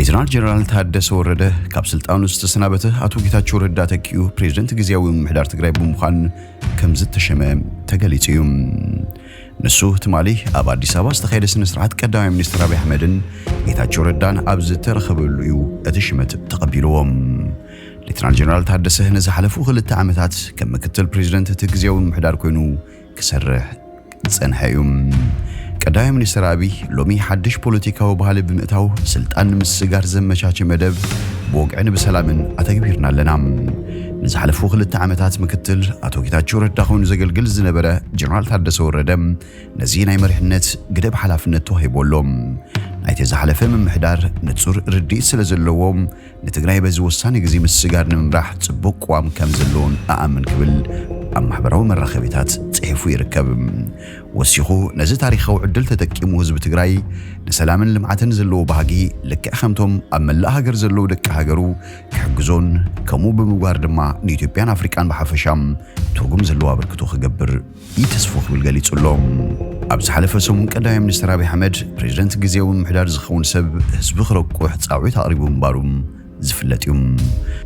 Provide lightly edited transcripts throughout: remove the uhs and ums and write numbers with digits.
ሌተናል ጀነራል ታደሰ ወረደ ካብ ስልጣኑ ዝተሰናበተ ኣቶ ጌታቸው ረዳ ተኪኡ ፕሬዝደንት ግዝያዊ ምምሕዳር ትግራይ ብምዃን ከም ዝተሸመ ተገሊጹ እዩ። ንሱ ትማሊ ኣብ ኣዲስ ኣበባ ዝተኻየደ ስነ ስርዓት ቀዳማይ ሚኒስትር ኣብይ ኣሕመድን ጌታቸው ረዳን ኣብ ዝተረኸበሉ እዩ እቲ ሽመት ተቐቢልዎም። ሌተናል ጀነራል ታደሰ ንዝሓለፉ 2 ዓመታት ከም ምክትል ፕሬዝደንት እቲ ግዝያዊ ምምሕዳር ኮይኑ ክሰርሕ ዝጸንሐ እዩ። ቀዳማይ ሚኒስትር ኣብይ ሎሚ ሓድሽ ፖለቲካዊ ባህሊ ብምእታው ስልጣን ንምስጋር ዘመቻቸ መደብ ብወግዕን ብሰላምን ኣተግቢርና ኣለና። ንዝሓለፉ 2 ዓመታት ምክትል ኣቶ ጌታቸው ረዳ ኮይኑ ዘገልግል ዝነበረ ጀነራል ታደሰ ወረደ ነዚ ናይ መሪሕነት ግደ ብሓላፍነት ተዋሂቦ ኣሎ። ናይቲ ዝሓለፈ ምምሕዳር ንጹር ርድኢት ስለ ዘለዎ ንትግራይ በዚ ወሳኒ ግዜ ምስጋር ንምምራሕ ጽቡቅ ቅዋም ከም ዘለዎን ኣኣምን ክብል ኣብ ማሕበራዊ መራኸቢታት ጽሒፉ ይርከብ። ወሲኹ ነዚ ታሪኻዊ ዕድል ተጠቂሙ ህዝቢ ትግራይ ንሰላምን ልምዓትን ዘለዎ ባህጊ ልክዕ ከምቶም ኣብ መላእ ሃገር ዘለዉ ደቂ ሃገሩ ክሕግዞን ከምኡ ብምግባር ድማ ንኢትዮጵያን ኣፍሪቃን ብሓፈሻ ትርጉም ዘለዎ ኣበርክቶ ክገብር ይተስፎ ክብል ገሊጹ ኣሎ። ኣብ ዝሓለፈ ሰሙን ቀዳማይ ሚኒስትር ኣብይ ኣሕመድ ፕሬዝደንት ግዝያዊ ምምሕዳር ዝኸውን ሰብ ህዝቢ ክረቁሕ ፃውዒት ኣቕሪቡ ምንባሩ ዝፍለጥ እዩ።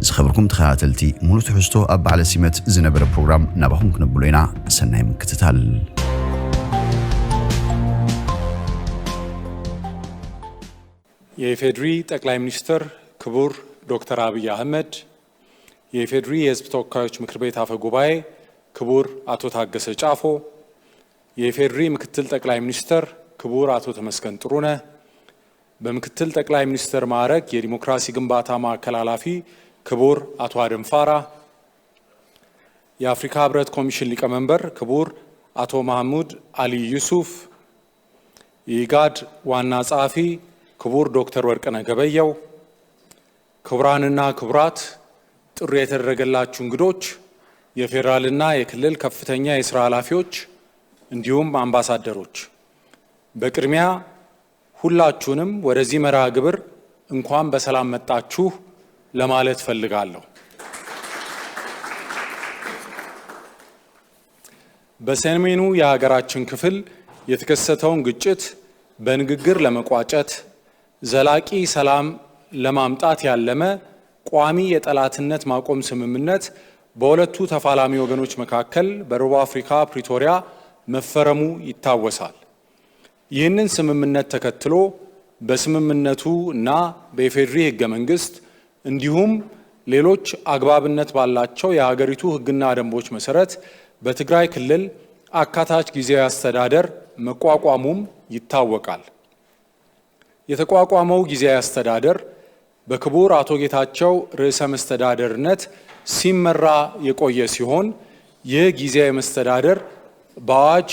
ዝኸበርኩም ተኸታተልቲ፣ ሙሉእ ትሕዝቶ ኣብ በዓለ ሲመት ዝነበረ ፕሮግራም ናባኹም ክነብሎ ኢና። ሰናይ ምክትታል። የኢፌዴሪ ጠቅላይ ሚኒስትር ክቡር ዶክተር አብይ አህመድ፣ የኢፌዴሪ የሕዝብ ተወካዮች ምክር ቤት አፈ ጉባኤ ክቡር አቶ ታገሰ ጫፎ፣ የኢፌዴሪ ምክትል ጠቅላይ ሚኒስትር ክቡር አቶ ተመስገን ጥሩነህ፣ በምክትል ጠቅላይ ሚኒስትር ማዕረግ የዲሞክራሲ ግንባታ ማዕከል ኃላፊ ክቡር አቶ አደም ፋራ፣ የአፍሪካ ሕብረት ኮሚሽን ሊቀመንበር ክቡር አቶ መሐሙድ አሊ ዩሱፍ፣ የኢጋድ ዋና ጸሐፊ ክቡር ዶክተር ወርቅነህ ገበየሁ፣ ክቡራንና ክቡራት ጥሪ የተደረገላችሁ እንግዶች፣ የፌዴራልና የክልል ከፍተኛ የስራ ኃላፊዎች እንዲሁም አምባሳደሮች፣ በቅድሚያ ሁላችሁንም ወደዚህ መርሃ ግብር እንኳን በሰላም መጣችሁ ለማለት እፈልጋለሁ። በሰሜኑ የሀገራችን ክፍል የተከሰተውን ግጭት በንግግር ለመቋጨት ዘላቂ ሰላም ለማምጣት ያለመ ቋሚ የጠላትነት ማቆም ስምምነት በሁለቱ ተፋላሚ ወገኖች መካከል በደቡብ አፍሪካ ፕሪቶሪያ መፈረሙ ይታወሳል። ይህንን ስምምነት ተከትሎ በስምምነቱ እና በኢፌዴሪ ሕገ መንግስት እንዲሁም ሌሎች አግባብነት ባላቸው የሀገሪቱ ሕግና ደንቦች መሰረት በትግራይ ክልል አካታች ጊዜያዊ አስተዳደር መቋቋሙም ይታወቃል። የተቋቋመው ጊዜያዊ አስተዳደር በክቡር አቶ ጌታቸው ርዕሰ መስተዳደርነት ሲመራ የቆየ ሲሆን፣ ይህ ጊዜያዊ መስተዳደር በአዋጅ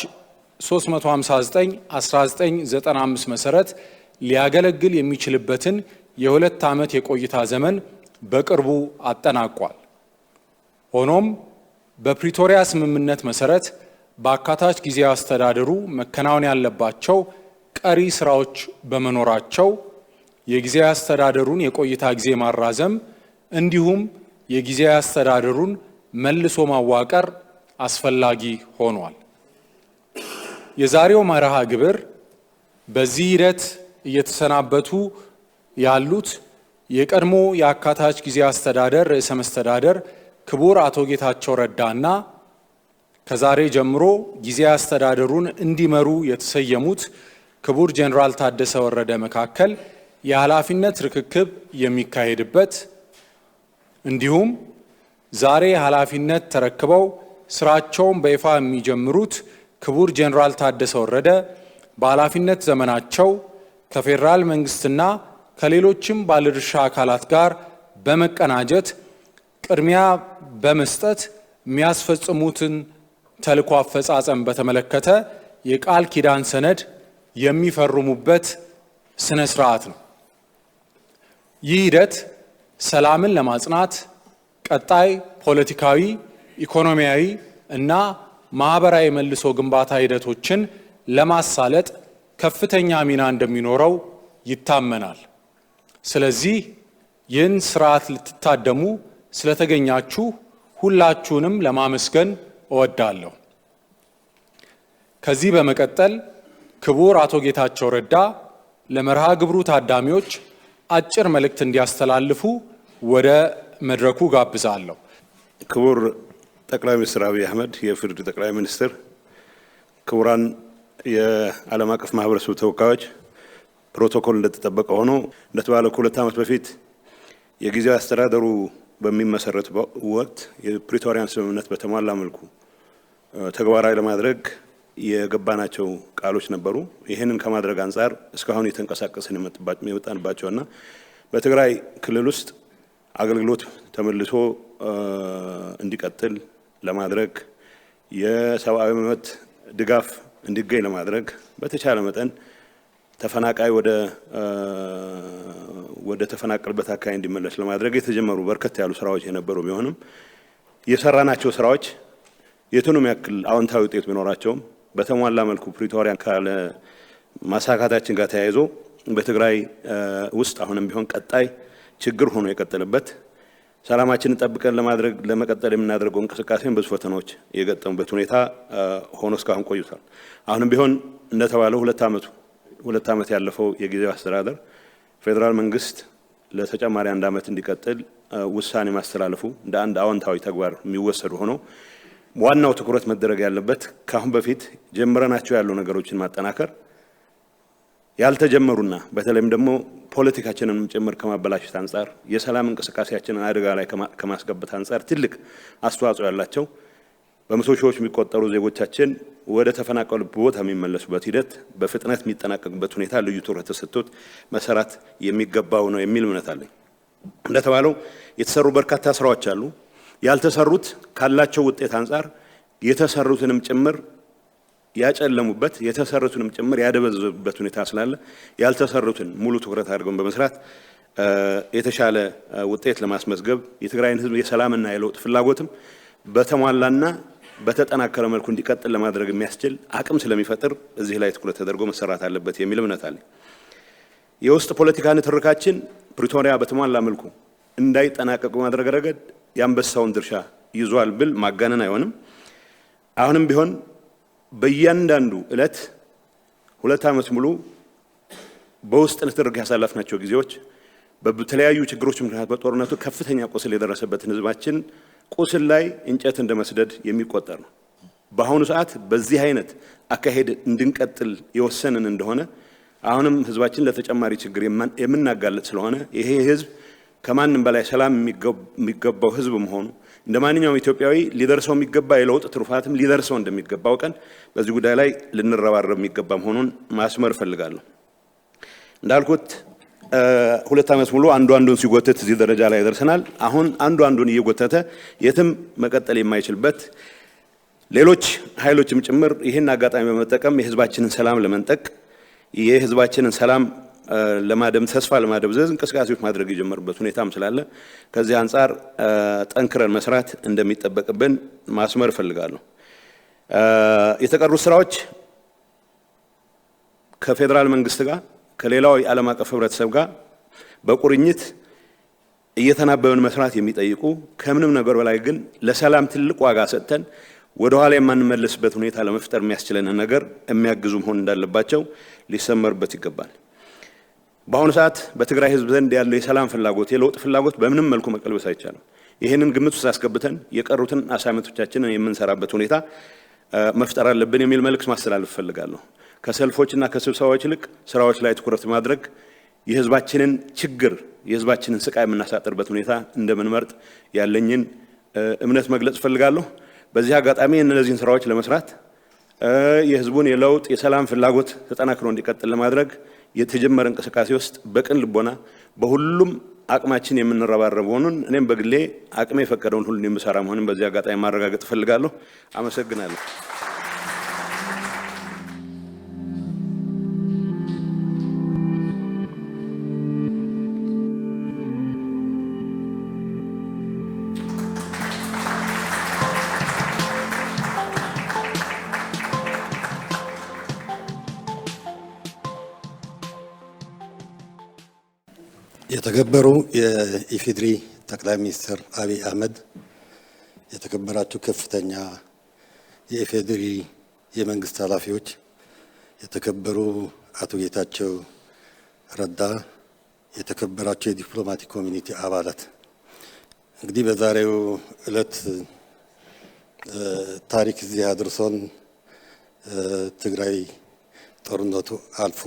359 1995 መሰረት ሊያገለግል የሚችልበትን የ2 ዓመት የቆይታ ዘመን በቅርቡ አጠናቋል። ሆኖም በፕሪቶሪያ ስምምነት መሰረት በአካታች ጊዜያዊ አስተዳደሩ መከናወን ያለባቸው ቀሪ ስራዎች በመኖራቸው የጊዜያዊ አስተዳደሩን የቆይታ ጊዜ ማራዘም እንዲሁም የጊዜያዊ አስተዳደሩን መልሶ ማዋቀር አስፈላጊ ሆኗል። የዛሬው መርሃ ግብር በዚህ ሂደት እየተሰናበቱ ያሉት የቀድሞ የአካታች ጊዜያዊ አስተዳደር ርዕሰ መስተዳደር ክቡር አቶ ጌታቸው ረዳና ከዛሬ ጀምሮ ጊዜያዊ አስተዳደሩን እንዲመሩ የተሰየሙት ክቡር ጄኔራል ታደሰ ወረደ መካከል የኃላፊነት ርክክብ የሚካሄድበት፣ እንዲሁም ዛሬ ኃላፊነት ተረክበው ስራቸውን በይፋ የሚጀምሩት ክቡር ጄኔራል ታደሰ ወረደ በኃላፊነት ዘመናቸው ከፌዴራል መንግስትና ከሌሎችም ባለድርሻ አካላት ጋር በመቀናጀት ቅድሚያ በመስጠት የሚያስፈጽሙትን ተልዕኮ አፈጻጸም በተመለከተ የቃል ኪዳን ሰነድ የሚፈርሙበት ስነ ስርዓት ነው። ይህ ሂደት ሰላምን ለማጽናት ቀጣይ ፖለቲካዊ፣ ኢኮኖሚያዊ እና ማህበራዊ መልሶ ግንባታ ሂደቶችን ለማሳለጥ ከፍተኛ ሚና እንደሚኖረው ይታመናል። ስለዚህ ይህን ስርዓት ልትታደሙ ስለተገኛችሁ ሁላችሁንም ለማመስገን እወዳለሁ። ከዚህ በመቀጠል ክቡር አቶ ጌታቸው ረዳ ለመርሃ ግብሩ ታዳሚዎች አጭር መልእክት እንዲያስተላልፉ ወደ መድረኩ ጋብዛለሁ። ክቡር ጠቅላይ ሚኒስትር አብይ አህመድ የኢፌዴሪ ጠቅላይ ሚኒስትር፣ ክቡራን የዓለም አቀፍ ማህበረሰብ ተወካዮች፣ ፕሮቶኮል እንደተጠበቀ ሆኖ እንደተባለው ከ2 ዓመት በፊት የጊዜያዊ አስተዳደሩ በሚመሰረት ወቅት የፕሪቶሪያን ስምምነት በተሟላ መልኩ ተግባራዊ ለማድረግ የገባናቸው ቃሎች ነበሩ። ይህንን ከማድረግ አንጻር እስካሁን የተንቀሳቀስን የመጣንባቸውና በትግራይ ክልል ውስጥ አገልግሎት ተመልሶ እንዲቀጥል ለማድረግ፣ የሰብአዊ መብት ድጋፍ እንዲገኝ ለማድረግ፣ በተቻለ መጠን ተፈናቃይ ወደ ተፈናቀልበት አካባቢ እንዲመለስ ለማድረግ የተጀመሩ በርከት ያሉ ስራዎች የነበሩ ቢሆንም፣ የሰራናቸው ስራዎች የቱንም ያክል አዎንታዊ ውጤት ቢኖራቸውም በተሟላ መልኩ ፕሪቶሪያን ካለ ማሳካታችን ጋር ተያይዞ በትግራይ ውስጥ አሁንም ቢሆን ቀጣይ ችግር ሆኖ የቀጠለበት፣ ሰላማችንን ጠብቀን ለማድረግ ለመቀጠል የምናደርገው እንቅስቃሴን ብዙ ፈተናዎች የገጠሙበት ሁኔታ ሆኖ እስካሁን ቆይቷል። አሁንም ቢሆን እንደተባለው 2 ዓመት ያለፈው የጊዜያዊ አስተዳደር ፌዴራል መንግስት ለተጨማሪ አንድ ዓመት እንዲቀጥል ውሳኔ ማስተላለፉ እንደ አንድ አዎንታዊ ተግባር የሚወሰዱ ሆኖ፣ ዋናው ትኩረት መደረግ ያለበት ከአሁን በፊት ጀምረናቸው ያሉ ነገሮችን ማጠናከር፣ ያልተጀመሩና በተለይም ደግሞ ፖለቲካችንንም ጭምር ከማበላሸት አንጻር የሰላም እንቅስቃሴያችንን አደጋ ላይ ከማስገባት አንጻር ትልቅ አስተዋጽኦ ያላቸው፣ በመቶ ሺዎች የሚቆጠሩ ዜጎቻችን ወደ ተፈናቀሉበት ቦታ የሚመለሱበት ሂደት በፍጥነት የሚጠናቀቅበት ሁኔታ ልዩ ትኩረት ተሰጥቶት መሰራት የሚገባው ነው የሚል እምነት አለኝ። እንደተባለው የተሰሩ በርካታ ስራዎች አሉ። ያልተሰሩት ካላቸው ውጤት አንጻር የተሰሩትንም ጭምር ያጨለሙበት፣ የተሰሩትንም ጭምር ያደበዘዙበት ሁኔታ ስላለ፣ ያልተሰሩትን ሙሉ ትኩረት አድርገን በመስራት የተሻለ ውጤት ለማስመዝገብ፣ የትግራይን ሕዝብ የሰላምና የለውጥ ፍላጎትም በተሟላና በተጠናከረ መልኩ እንዲቀጥል ለማድረግ የሚያስችል አቅም ስለሚፈጥር እዚህ ላይ ትኩረት ተደርጎ መሰራት አለበት የሚል እምነት አለኝ። የውስጥ ፖለቲካ ንትርካችን ፕሪቶሪያ በተሟላ መልኩ እንዳይጠናቀቅ በማድረግ ረገድ የአንበሳውን ድርሻ ይዟል ብል ማጋነን አይሆንም። አሁንም ቢሆን በእያንዳንዱ ዕለት 2 ዓመት ሙሉ በውስጥ ንትርክ ያሳለፍናቸው ጊዜዎች በተለያዩ ችግሮች ምክንያት በጦርነቱ ከፍተኛ ቁስል የደረሰበትን ህዝባችን ቁስል ላይ እንጨት እንደ መስደድ የሚቆጠር ነው። በአሁኑ ሰዓት በዚህ አይነት አካሄድ እንድንቀጥል የወሰንን እንደሆነ አሁንም ህዝባችን ለተጨማሪ ችግር የምናጋልጥ ስለሆነ፣ ይሄ ህዝብ ከማንም በላይ ሰላም የሚገባው ህዝብ መሆኑ፣ እንደ ማንኛውም ኢትዮጵያዊ ሊደርሰው የሚገባ የለውጥ ትሩፋትም ሊደርሰው እንደሚገባ አውቀን በዚህ ጉዳይ ላይ ልንረባረብ የሚገባ መሆኑን ማስመር እፈልጋለሁ። እንዳልኩት 2 ዓመት ሙሉ አንዱ አንዱን ሲጎትት እዚህ ደረጃ ላይ ደርሰናል። አሁን አንዱ አንዱን እየጎተተ የትም መቀጠል የማይችልበት፣ ሌሎች ኃይሎችም ጭምር ይህን አጋጣሚ በመጠቀም የህዝባችንን ሰላም ለመንጠቅ፣ የህዝባችንን ሰላም ለማደም ተስፋ ለማደብዘዝ እንቅስቃሴዎች ማድረግ የጀመሩበት ሁኔታም ስላለ ከዚህ አንጻር ጠንክረን መስራት እንደሚጠበቅብን ማስመር እፈልጋለሁ። የተቀሩት ስራዎች ከፌዴራል መንግስት ጋር፣ ከሌላው የዓለም አቀፍ ህብረተሰብ ጋር በቁርኝት እየተናበብን መስራት የሚጠይቁ፣ ከምንም ነገር በላይ ግን ለሰላም ትልቅ ዋጋ ሰጥተን ወደ ኋላ የማንመለስበት ሁኔታ ለመፍጠር የሚያስችለንን ነገር የሚያግዙ መሆን እንዳለባቸው ሊሰመርበት ይገባል። በአሁኑ ሰዓት በትግራይ ህዝብ ዘንድ ያለው የሰላም ፍላጎት፣ የለውጥ ፍላጎት በምንም መልኩ መቀልበስ አይቻልም። ይህንን ግምት ውስጥ አስገብተን የቀሩትን assignment ኦቻችንን የምንሰራበት ሁኔታ መፍጠር አለብን የሚል መልእክት ማስተላለፍ እፈልጋለሁ። ከሰልፎችና ከስብሰባዎች ይልቅ ስራዎች ላይ ትኩረት ማድረግ የህዝባችንን ችግር፣ የህዝባችንን ስቃይ የምናሳጥርበት ሁኔታ እንደምንመርጥ ያለኝን እምነት መግለጽ እፈልጋለሁ። በዚህ አጋጣሚ እነዚህን ስራዎች ለመስራት፣ የህዝቡን የለውጥ የሰላም ፍላጎት ተጠናክሮ እንዲቀጥል ለማድረግ የተጀመረ እንቅስቃሴ ውስጥ በቅን ልቦና በሁሉም አቅማችን የምንረባረብ መሆኑን፣ እኔም በግሌ አቅሜ የፈቀደውን ሁሉ የምሰራ መሆኑን በዚህ አጋጣሚ ማረጋገጥ እፈልጋለሁ። አመሰግናለሁ። የተከበሩ የኢፌዴሪ ጠቅላይ ሚኒስትር አብይ አህመድ፣ የተከበራችሁ ከፍተኛ የኢፌዴሪ የመንግስት ኃላፊዎች፣ የተከበሩ አቶ ጌታቸው ረዳ የተከበራችሁ የ diplomatic community አባላት፣ እንግዲህ በዛሬው ዕለት ታሪክ እዚህ አድርሶን ትግራይ ጦርነቱ አልፎ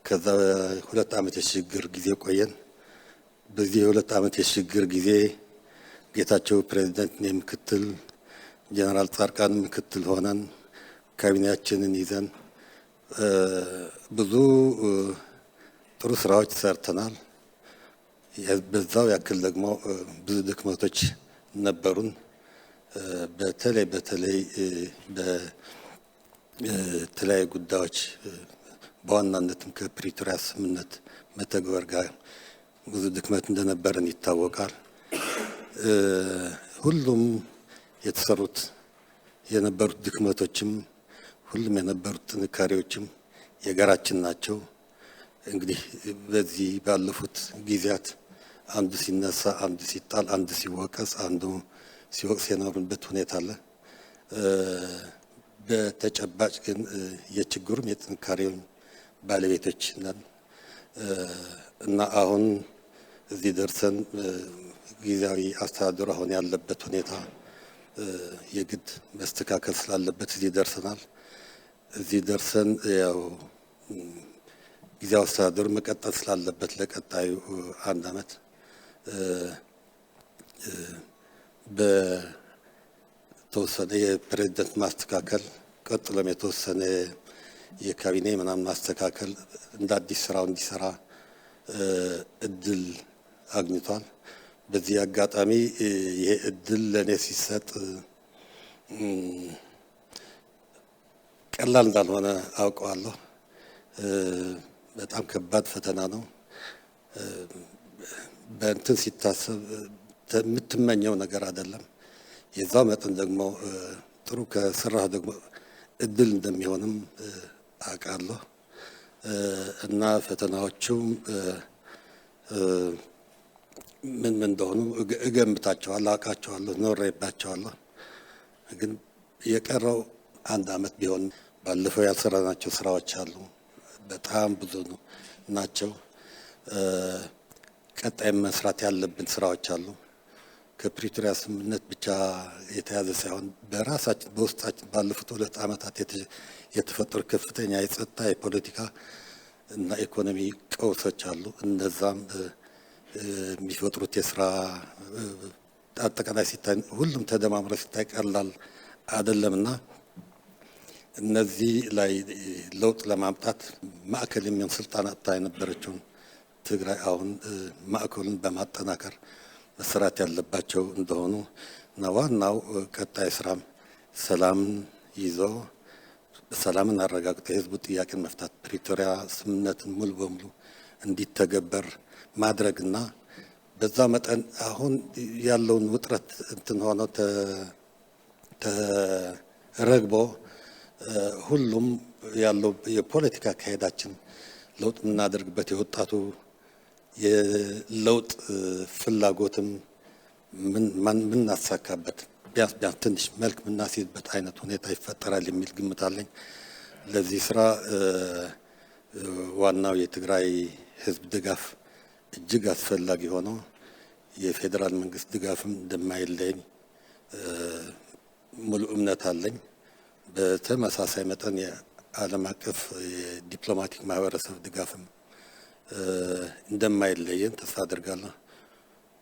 ከዛ 2 ዓመት የሽግግር ጊዜ ቆየን። በዚህ የ2 ዓመት የሽግግር ጊዜ ጌታቸው ፕሬዚደንት፣ እኔ ምክትል፣ ጀነራል ጻድቃን ምክትል ሆነን ካቢኔያችንን ይዘን ብዙ ጥሩ ስራዎች ሰርተናል። በዛው ያክል ደግሞ ብዙ ድክመቶች ነበሩን። በተለይ በተለይ በተለያዩ ጉዳዮች በዋናነትም ከፕሪቶሪያ ስምምነት መተግበር ጋር ብዙ ድክመት እንደነበረን ይታወቃል። ሁሉም የተሰሩት የነበሩት ድክመቶችም ሁሉም የነበሩት ጥንካሬዎችም የጋራችን ናቸው። እንግዲህ በዚህ ባለፉት ጊዜያት አንዱ ሲነሳ፣ አንዱ ሲጣል፣ አንዱ ሲወቀስ፣ አንዱ ሲወቅስ የኖርንበት ሁኔታ አለ። በተጨባጭ ግን የችግሩም የጥንካሬውም ባለቤቶች ነን እና አሁን እዚህ ደርሰን ጊዜያዊ አስተዳደሩ አሁን ያለበት ሁኔታ የግድ መስተካከል ስላለበት እዚህ ደርሰናል። እዚህ ደርሰን ያው ጊዜያዊ አስተዳደሩ መቀጠል ስላለበት ለቀጣዩ አንድ ዓመት በተወሰነ የፕሬዝደንት ማስተካከል፣ ቀጥሎም የተወሰነ የካቢኔ ምናምን ማስተካከል እንደ አዲስ ስራው እንዲሰራ እድል አግኝቷል። በዚህ አጋጣሚ ይሄ እድል ለእኔ ሲሰጥ ቀላል እንዳልሆነ አውቀዋለሁ። በጣም ከባድ ፈተና ነው። በእንትን ሲታሰብ የምትመኘው ነገር አይደለም። የዛው መጠን ደግሞ ጥሩ ከሰራህ ደግሞ እድል እንደሚሆንም አውቃለሁ እና ፈተናዎቹም ምን ምን እንደሆኑ እገምታቸዋለሁ፣ አውቃቸዋለሁ፣ ኖሬባቸዋለሁ። ግን የቀረው አንድ ዓመት ቢሆን ባለፈው ያልሰራናቸው ስራዎች አሉ። በጣም ብዙ ናቸው። ቀጣይ መስራት ያለብን ስራዎች አሉ። ከፕሪቶሪያ ስምምነት ብቻ የተያዘ ሳይሆን በራሳችን በውስጣችን ባለፉት 2 ዓመታት የተፈጠሩ ከፍተኛ የጸጥታ፣ የፖለቲካ እና ኢኮኖሚ ቀውሶች አሉ። እነዛም የሚፈጥሩት የስራ አጠቃላይ ሲታይ ሁሉም ተደማምሮ ሲታይ ቀላል አይደለምና እነዚህ ላይ ለውጥ ለማምጣት ማዕከል የሚሆን ስልጣን አጥታ የነበረችውን ትግራይ አሁን ማዕከሉን በማጠናከር መሰራት ያለባቸው እንደሆኑ እና ዋናው ቀጣይ ስራም ሰላምን ይዞ ሰላምን አረጋግጦ የህዝቡ ጥያቄን መፍታት፣ ፕሪቶሪያ ስምምነትን ሙሉ በሙሉ እንዲተገበር ማድረግና በዛ መጠን አሁን ያለውን ውጥረት እንትን ሆኖ ተረግቦ ሁሉም ያለው የፖለቲካ አካሄዳችን ለውጥ የምናደርግበት የወጣቱ የለውጥ ፍላጎትም ምናሳካበት ቢያንስ ቢያንስ ትንሽ መልክ የምናስይዝበት አይነት ሁኔታ ይፈጠራል የሚል ግምት አለኝ። ለዚህ ስራ ዋናው የትግራይ ህዝብ ድጋፍ እጅግ አስፈላጊ ሆኖ የፌዴራል መንግስት ድጋፍም እንደማይለየኝ ሙሉ እምነት አለኝ። በተመሳሳይ መጠን የዓለም አቀፍ የ diplomatic ማህበረሰብ ድጋፍም እንደማይለየን ተስፋ አድርጋለሁ።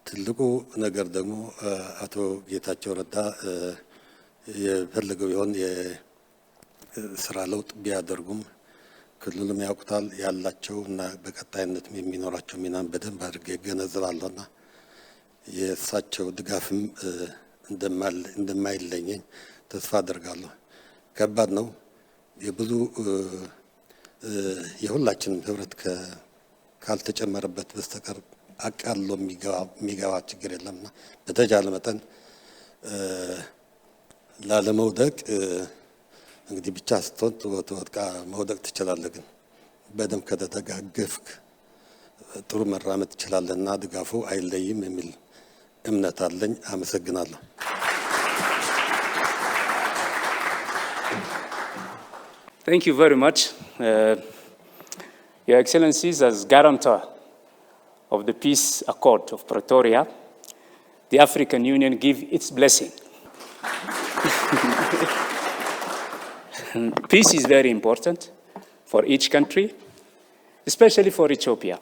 ትልቁ ነገር ደግሞ አቶ ጌታቸው ረዳ የፈለገው ቢሆን የስራ ለውጥ ቢያደርጉም ክልሉም ያውቁታል፣ ያላቸው እና በቀጣይነትም የሚኖራቸው ሚናን በደንብ አድርጌ እገነዘባለሁና የእሳቸው ድጋፍም እንደማይለየኝ ተስፋ አደርጋለሁ። ከባድ ነው። የብዙ የሁላችንም ህብረት ካልተጨመረበት በስተቀር አቃሎ የሚገባ ችግር የለምና በተቻለ መጠን ላለመውደቅ እንግዲህ ብቻ ስትሆን ትወድቃ መውደቅ ትችላለህ፣ ግን በደንብ ከተደጋገፍክ ጥሩ መራመድ ትችላለህ እና ድጋፉ አይለይም የሚል እምነት አለኝ። አመሰግናለሁ። Thank you very much. Your Excellencies, as guarantor of the Peace Accord of Pretoria, the African Union give its blessing. Peace is very important for each country, especially for Ethiopia,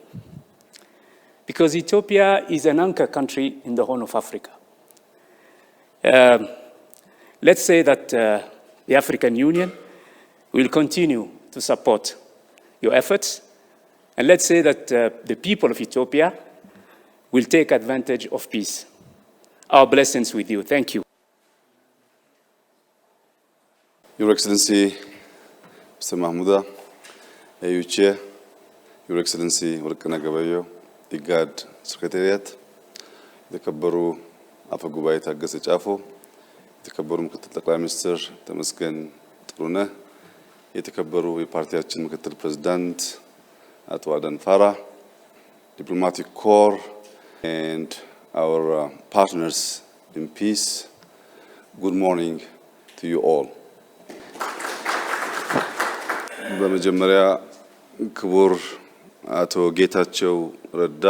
because Ethiopia is an anchor country in the Horn of Africa. Let's say that the African Union will continue to support your efforts, and let's say that the people of Ethiopia will take advantage of peace. Our blessings with you. Thank you. Your Excellency, Mr. Mahmuda, AU Chair, Your Excellency ወርቅነህ ገበየሁ፣ ኢጋድ Secretariat፣ የተከበሩ አፈ ጉባኤ ታገሰ ጫፎ፣ የተከበሩ ምክትል ጠቅላይ ሚኒስትር ተመስገን ጥሩነህ፣ የተከበሩ የፓርቲያችን ምክትል ፕሬዝዳንት አቶ አደም ፋራህ፣ diplomatic corps and our partners in peace, good morning to you all. በመጀመሪያ ክቡር አቶ ጌታቸው ረዳ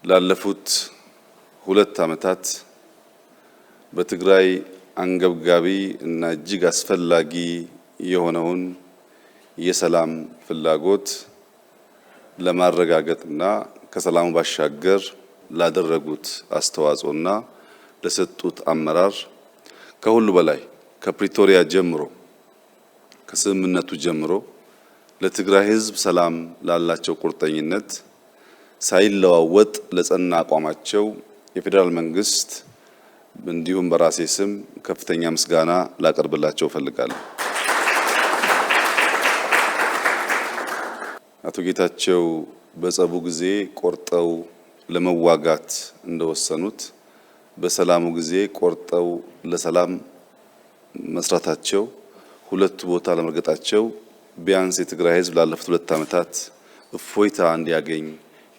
ላለፉት 2 ዓመታት በትግራይ አንገብጋቢ እና እጅግ አስፈላጊ የሆነውን የሰላም ፍላጎት ለማረጋገጥና ከሰላሙ ባሻገር ላደረጉት አስተዋጽኦና ለሰጡት አመራር፣ ከሁሉ በላይ ከፕሪቶሪያ ጀምሮ፣ ከስምምነቱ ጀምሮ ለትግራይ ሕዝብ ሰላም ላላቸው ቁርጠኝነት፣ ሳይለዋወጥ ለጸና አቋማቸው የፌዴራል መንግስት እንዲሁም በራሴ ስም ከፍተኛ ምስጋና ላቀርብላቸው እፈልጋለሁ። አቶ ጌታቸው በጸቡ ጊዜ ቆርጠው ለመዋጋት እንደወሰኑት በሰላሙ ጊዜ ቆርጠው ለሰላም መስራታቸው፣ ሁለቱ ቦታ ለመርገጣቸው ቢያንስ የትግራይ ህዝብ ላለፉት 2 ዓመታት እፎይታ እንዲያገኝ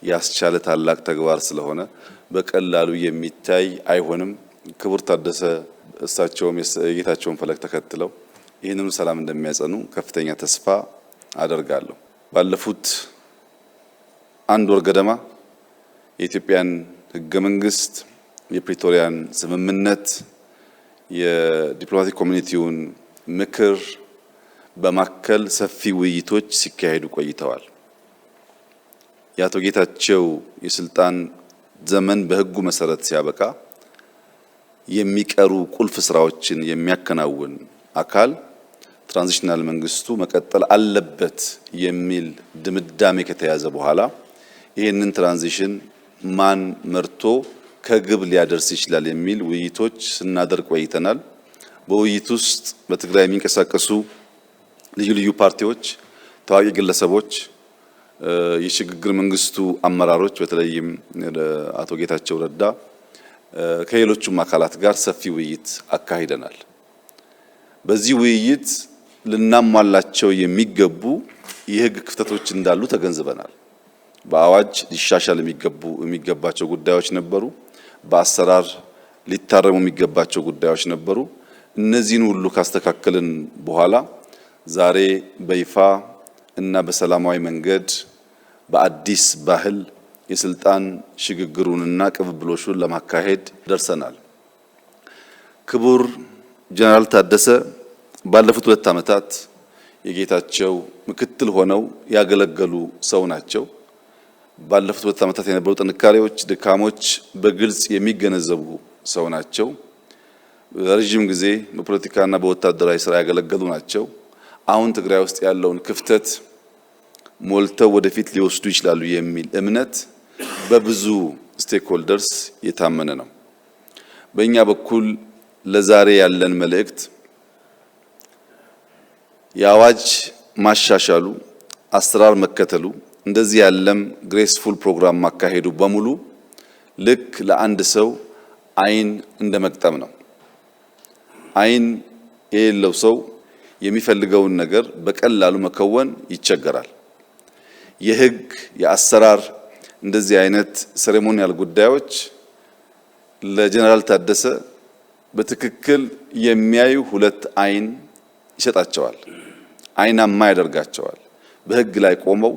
ያስቻለ ታላቅ ተግባር ስለሆነ በቀላሉ የሚታይ አይሆንም። ክቡር ታደሰ እሳቸውም የጌታቸውን ፈለግ ተከትለው ይህንኑ ሰላም እንደሚያጸኑ ከፍተኛ ተስፋ አደርጋለሁ። ባለፉት አንድ ወር ገደማ የኢትዮጵያን ህገ መንግስት፣ የፕሪቶሪያን ስምምነት፣ የ diplomatic community ውን ምክር በማከል ሰፊ ውይይቶች ሲካሄዱ ቆይተዋል። የአቶ ጌታቸው የስልጣን ዘመን በህጉ መሰረት ሲያበቃ የሚቀሩ ቁልፍ ስራዎችን የሚያከናውን አካል transitional መንግስቱ መቀጠል አለበት የሚል ድምዳሜ ከተያዘ በኋላ ይህንን transition ማን መርቶ ከግብ ሊያደርስ ይችላል የሚል ውይይቶች ስናደርግ ቆይተናል። በውይይት ውስጥ በትግራይ የሚንቀሳቀሱ ልዩ ልዩ ፓርቲዎች፣ ታዋቂ ግለሰቦች፣ የሽግግር መንግስቱ አመራሮች፣ በተለይም አቶ ጌታቸው ረዳ፣ ከሌሎቹም አካላት ጋር ሰፊ ውይይት አካሂደናል። በዚህ ውይይት ልናሟላቸው የሚገቡ የህግ ክፍተቶች እንዳሉ ተገንዝበናል። በአዋጅ ሊሻሻል የሚገባቸው ጉዳዮች ነበሩ። በአሰራር ሊታረሙ የሚገባቸው ጉዳዮች ነበሩ። እነዚህን ሁሉ ካስተካከልን በኋላ ዛሬ በይፋ እና በሰላማዊ መንገድ በአዲስ ባህል የስልጣን ሽግግሩንና ቅብብሎሹን ለማካሄድ ደርሰናል። ክቡር ጀነራል ታደሰ ባለፉት 2 ዓመታት የጌታቸው ምክትል ሆነው ያገለገሉ ሰው ናቸው። ባለፉት 2 ዓመታት የነበሩ ጥንካሬዎች፣ ድካሞች በግልጽ የሚገነዘቡ ሰው ናቸው። ረዥም ጊዜ በፖለቲካና በወታደራዊ ስራ ያገለገሉ ናቸው። አሁን ትግራይ ውስጥ ያለውን ክፍተት ሞልተው ወደፊት ሊወስዱ ይችላሉ የሚል እምነት በብዙ stakeholders የታመነ ነው። በእኛ በኩል ለዛሬ ያለን መልእክት የአዋጅ ማሻሻሉ፣ አሰራር መከተሉ፣ እንደዚህ ያለም graceful ፕሮግራም ማካሄዱ በሙሉ ልክ ለአንድ ሰው አይን እንደ መግጠም ነው። አይን የሌለው ሰው የሚፈልገውን ነገር በቀላሉ መከወን ይቸገራል። የህግ፣ የአሰራር እንደዚህ አይነት ceremonial ጉዳዮች ለጀነራል ታደሰ በትክክል የሚያዩ ሁለት አይን ይሰጣቸዋል። አይናማ ያደርጋቸዋል። በህግ ላይ ቆመው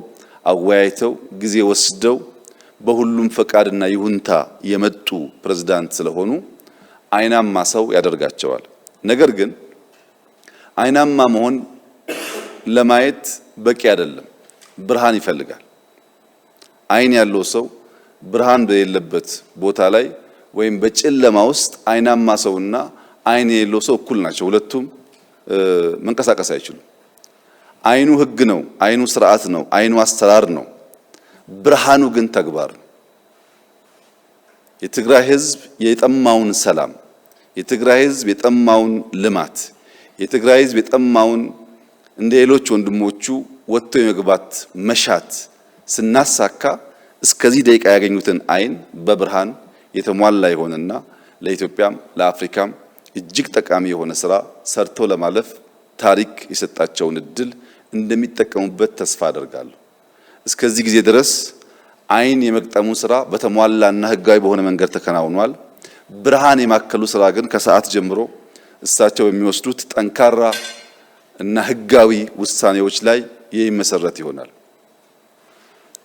አወያይተው ጊዜ ወስደው በሁሉም ፈቃድና ይሁንታ የመጡ ፕሬዝዳንት ስለሆኑ አይናማ ሰው ያደርጋቸዋል። ነገር ግን አይናማ መሆን ለማየት በቂ አይደለም፣ ብርሃን ይፈልጋል። አይን ያለው ሰው ብርሃን በሌለበት ቦታ ላይ ወይም በጨለማ ውስጥ አይናማ ሰውና አይን የሌለው ሰው እኩል ናቸው። ሁለቱም መንቀሳቀስ አይችሉም። አይኑ ሕግ ነው፣ አይኑ ስርዓት ነው፣ አይኑ አሰራር ነው። ብርሃኑ ግን ተግባር ነው። የትግራይ ሕዝብ የጠማውን ሰላም፣ የትግራይ ሕዝብ የጠማውን ልማት፣ የትግራይ ሕዝብ የጠማውን እንደ ሌሎች ወንድሞቹ ወጥቶ የመግባት መሻት ስናሳካ እስከዚህ ደቂቃ ያገኙትን አይን በብርሃን የተሟላ የሆነና ለኢትዮጵያም ለአፍሪካም እጅግ ጠቃሚ የሆነ ስራ ሰርተው ለማለፍ ታሪክ የሰጣቸውን እድል እንደሚጠቀሙበት ተስፋ አደርጋለሁ። እስከዚህ ጊዜ ድረስ አይን የመግጠሙ ስራ በተሟላና ህጋዊ በሆነ መንገድ ተከናውኗል። ብርሃን የማከሉ ስራ ግን ከሰዓት ጀምሮ እሳቸው የሚወስዱት ጠንካራ እና ህጋዊ ውሳኔዎች ላይ የሚመሰረት ይሆናል።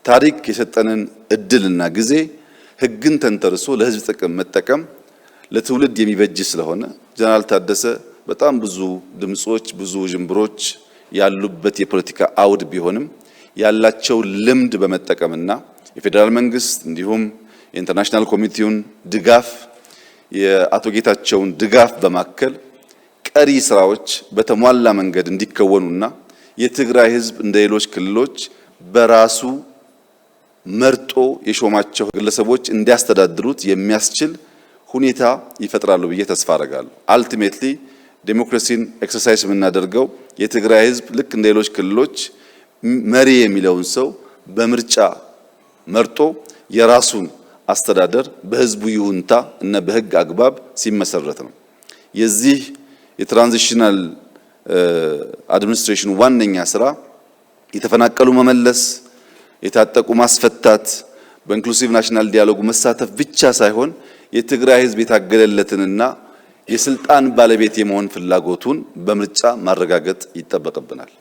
ታሪክ የሰጠንን እድልና ጊዜ ህግን ተንተርሶ ለህዝብ ጥቅም መጠቀም ለትውልድ የሚበጅ ስለሆነ ጀነራል ታደሰ በጣም ብዙ ድምጾች፣ ብዙ ዥንብሮች ያሉበት የፖለቲካ አውድ ቢሆንም ያላቸው ልምድ በመጠቀምና የፌዴራል መንግስት እንዲሁም የ international community ውን ድጋፍ፣ የአቶ ጌታቸውን ድጋፍ በማከል ቀሪ ስራዎች በተሟላ መንገድ እንዲከወኑና የትግራይ ህዝብ እንደ ሌሎች ክልሎች በራሱ መርጦ የሾማቸው ግለሰቦች እንዲያስተዳድሩት የሚያስችል ሁኔታ ይፈጥራሉ ብዬ ተስፋ አደርጋለሁ። Ultimately ዴሞክራሲን exercise የምናደርገው የትግራይ ህዝብ ልክ እንደ ሌሎች ክልሎች መሪ የሚለውን ሰው በምርጫ መርጦ የራሱን አስተዳደር በህዝቡ ይሁንታ እና በህግ አግባብ ሲመሰረት ነው። የዚህ የ transitional administration ዋነኛ ስራ የተፈናቀሉ መመለስ፣ የታጠቁ ማስፈታት፣ በ inclusive national dialogue መሳተፍ ብቻ ሳይሆን የትግራይ ህዝብ የታገለለትንና የስልጣን ባለቤት የመሆን ፍላጎቱን በምርጫ ማረጋገጥ ይጠበቅብናል።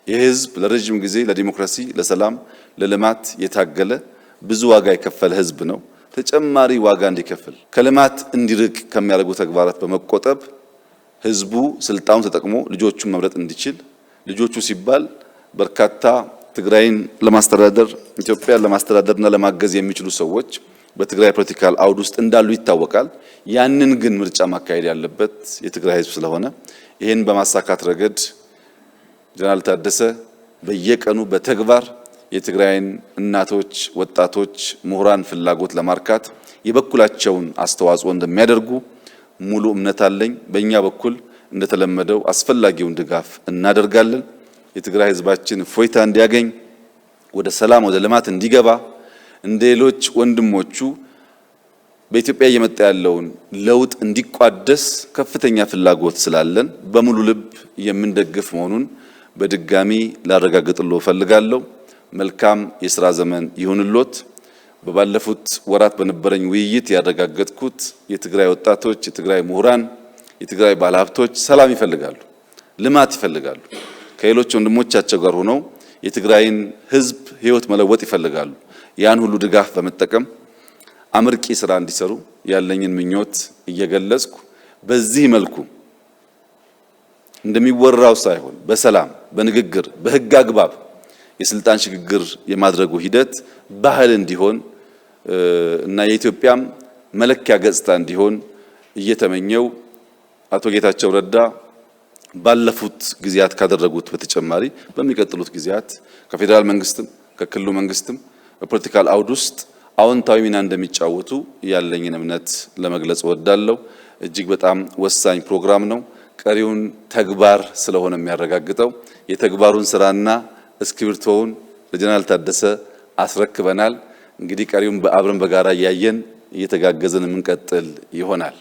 ይህ ህዝብ ለረጅም ጊዜ ለዲሞክራሲ፣ ለሰላም፣ ለልማት የታገለ፣ ብዙ ዋጋ የከፈለ ህዝብ ነው። ተጨማሪ ዋጋ እንዲከፍል፣ ከልማት እንዲርቅ ከሚያደርጉ ተግባራት በመቆጠብ ህዝቡ ስልጣኑን ተጠቅሞ ልጆቹን መምረጥ እንዲችል፣ ልጆቹ ሲባል በርካታ ትግራይን ለማስተዳደር፣ ኢትዮጵያን ለማስተዳደርና ለማገዝ የሚችሉ ሰዎች በትግራይ political አውድ ውስጥ እንዳሉ ይታወቃል። ያንን ግን ምርጫ ማካሄድ ያለበት የትግራይ ህዝብ ስለሆነ ይህን በማሳካት ረገድ ጀነራል ታደሰ በየቀኑ በተግባር የትግራይን እናቶች፣ ወጣቶች፣ ምሁራን ፍላጎት ለማርካት የበኩላቸውን አስተዋጽኦ እንደሚያደርጉ ሙሉ እምነት አለኝ። በእኛ በኩል እንደተለመደው አስፈላጊውን ድጋፍ እናደርጋለን። የትግራይ ህዝባችን እፎይታ እንዲያገኝ፣ ወደ ሰላም፣ ወደ ልማት እንዲገባ፣ እንደ ሌሎች ወንድሞቹ በኢትዮጵያ እየመጣ ያለውን ለውጥ እንዲቋደስ ከፍተኛ ፍላጎት ስላለን በሙሉ ልብ የምንደግፍ መሆኑን በድጋሚ ላረጋግጥልዎ እፈልጋለሁ። መልካም የስራ ዘመን ይሁንልዎት። በባለፉት ወራት በነበረኝ ውይይት ያረጋገጥኩት የትግራይ ወጣቶች፣ የትግራይ ምሁራን፣ የትግራይ ባለሀብቶች ሰላም ይፈልጋሉ፣ ልማት ይፈልጋሉ። ከሌሎች ወንድሞቻቸው ጋር ሆነው የትግራይን ህዝብ ህይወት መለወጥ ይፈልጋሉ። ያን ሁሉ ድጋፍ በመጠቀም አመርቂ ስራ እንዲሰሩ ያለኝን ምኞት እየገለጽኩ፣ በዚህ መልኩ እንደሚወራው ሳይሆን በሰላም፣ በንግግር፣ በህግ አግባብ የስልጣን ሽግግር የማድረጉ ሂደት ባህል እንዲሆን እና የኢትዮጵያም መለኪያ ገጽታ እንዲሆን እየተመኘው፣ አቶ ጌታቸው ረዳ ባለፉት ጊዜያት ካደረጉት በተጨማሪ በሚቀጥሉት ጊዜያት ከፌዴራል መንግስትም ከክልሉ መንግስትም በ political አውድ ውስጥ አዎንታዊ ሚና እንደሚጫወቱ ያለኝን እምነት ለመግለጽ እወዳለሁ። እጅግ በጣም ወሳኝ ፕሮግራም ነው። ቀሪውን ተግባር ስለሆነ የሚያረጋግጠው የተግባሩን ስራና እስክሪብቶውን ለጀነራል ታደሰ አስረክበናል። እንግዲህ ቀሪውን በአብረን በጋራ እያየን እየተጋገዝን የምንቀጥል ይሆናል።